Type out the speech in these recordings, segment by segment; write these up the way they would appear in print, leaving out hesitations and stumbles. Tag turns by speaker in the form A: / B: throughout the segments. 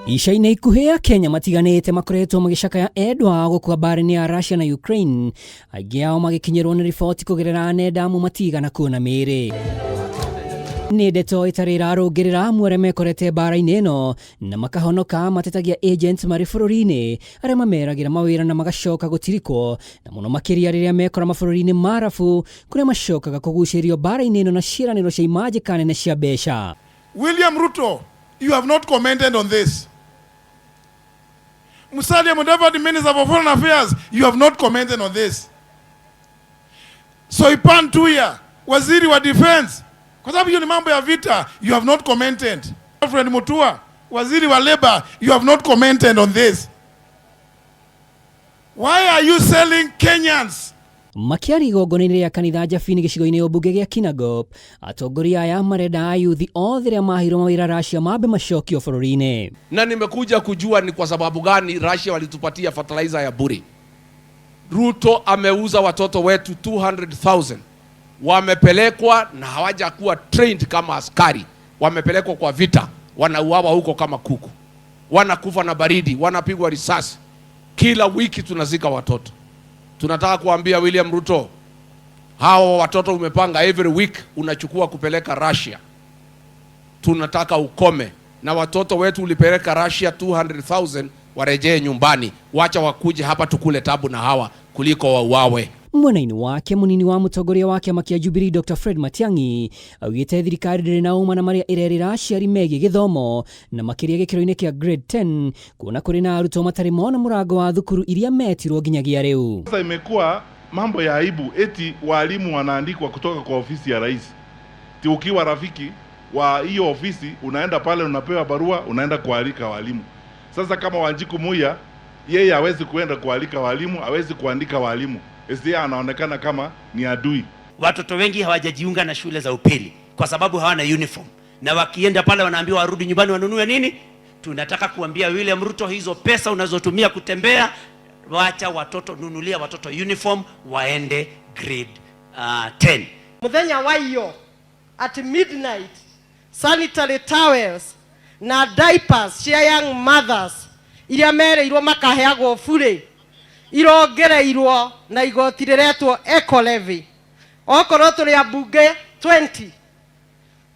A: Ica-inĩ ikuhĩ Akenya matiganĩte makoretwo magĩcakaya endwa ao gũkua mbaara-inĩ ya Russia na Ukraine, aingĩ ao magĩkinyĩrwo nĩ riboti kũgerera nenda amwe matigana kuona mĩĩrĩ. Nĩ ndeto ĩtarĩ ĩrarũngĩrĩra amwe arĩa mekorete mbaara-inĩ ĩno na makahonoka matetagia agents marĩ bũrũri-inĩ arĩa mameragĩra mawĩra na magacoka gũtirikwo, na mũno makĩria rĩrĩa mekora mabũrũri-inĩ ma Arabu kũrĩa macokaga kũgucĩrĩrio mbaara-inĩ ĩno na ciĩranĩro cia imanjĩka nene cia mbeca.
B: William Ruto, you have not commented on this. Musalia Mudavadi, Minister for Foreign Affairs, you have not commented on this. Soipan Tuya, Waziri wa Defense, kwa sababu hiyo ni mambo ya vita, you have not commented. Alfred Mutua, Waziri wa Labor, you have not commented on this. Why are you selling Kenyans?
A: Makĩaria igongona-inĩ rĩa kanitha Jabini gĩcigo-inĩ ũmbunge gĩa Kinangop, atongoria aya marenda ayuthi othe arĩa maheirwo mawĩra Russia mambe macokio bũrũri-inĩ.
C: Na nimekuja kujua ni kwa sababu gani Russia walitupatia fertilizer ya bure. Ruto ameuza watoto wetu 200,000 wamepelekwa na hawajakuwa trained kama askari, wamepelekwa kwa vita, wanauawa huko kama kuku, wanakufa na baridi, wanapigwa risasi. Kila wiki tunazika watoto. Tunataka kuambia William Ruto, hawa watoto umepanga every week unachukua kupeleka Russia, tunataka ukome na watoto wetu. Ulipeleka Russia 200,000 warejee nyumbani, wacha wakuje hapa tukule tabu na hawa kuliko wauawe.
A: Mwena-inĩ wake mũnini wa mũtongoria wa kĩama kĩa Jubilee Dr Fred Matiang'i augĩte thirikari ndĩrĩ na ũma na marĩa ĩrerĩra aciari megiĩ gĩthomo na makĩria gĩkĩro-inĩ kĩa grade 10 kuona kũrĩ na arutwo matarĩ mona mũrango wa thukuru iria metirwo nginyagia rĩu.
D: Sasa imekuwa mambo ya aibu eti walimu wanaandikwa kutoka kwa ofisi ya rais. Ti ukiwa rafiki wa hiyo ofisi unaenda pale unapewa barua unaenda kualika walimu. Sasa kama Wanjiku Muya yeye hawezi kuenda kualika walimu, hawezi kuandika walimu. SDA anaonekana kama ni adui.
E: Watoto wengi hawajajiunga na shule za upili kwa sababu hawana uniform, na wakienda pale wanaambiwa warudi nyumbani wanunue nini. Tunataka kuambia William Ruto, hizo pesa unazotumia kutembea, wacha watoto, nunulia watoto uniform waende grade 10.
F: Muthenya wa iyo at midnight, sanitary towels na diapers cia young mothers iria mereirwo makaheagwo bure irongereirwo na igoti rĩretwo eco levy. Okorwo tũrĩ ambunge 20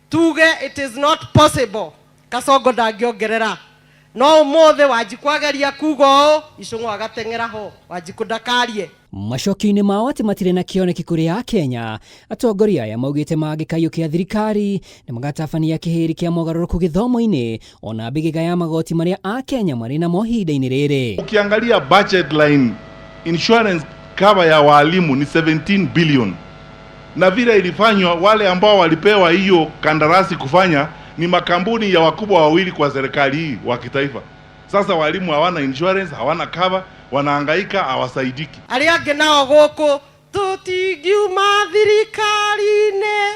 F: tuge it is not possible, Kasongo ndangĩongerera. No ũmũthĩ Wanjikũ ageria kuga ũũ, Icũng'wa agateng'era ho, Wanjikũ ndakarie.
A: Macokio-inĩ mao atĩ matirĩ na kĩoneki kũrĩ Akenya, atongoria aya maugĩte mangĩkaiyũkia thirikari nĩ magatabania kĩhĩri kĩa mogarũrũku gĩthomo-inĩ ona mbĩgĩga ya magoti marĩa Akenya marĩ namo ihinda-inĩ rĩrĩ.
D: Ukiangalia budget line, insurance cover ya walimu ni 17 billion, na vile ilifanywa, wale ambao walipewa hiyo kandarasi kufanya ni makampuni ya wakubwa wawili kwa serikali hii wa kitaifa. Sasa walimu hawana insurance, hawana cover, wanahangaika, hawasaidiki.
F: Arĩa angĩ nao gũkũ tũtingiuma thirikari-inĩ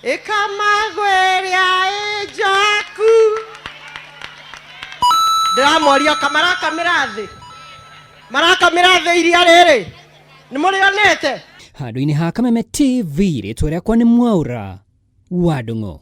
F: ĩkamagweria ĩnjaku. Ndĩramoria kamarakamĩra thĩ, marakamĩra thĩ iria rĩrĩ nĩ mũrĩonete.
A: Handũ-inĩ ha Kameme TV, rĩtwa rĩakwa nĩ Mwaura wa Ndung'u.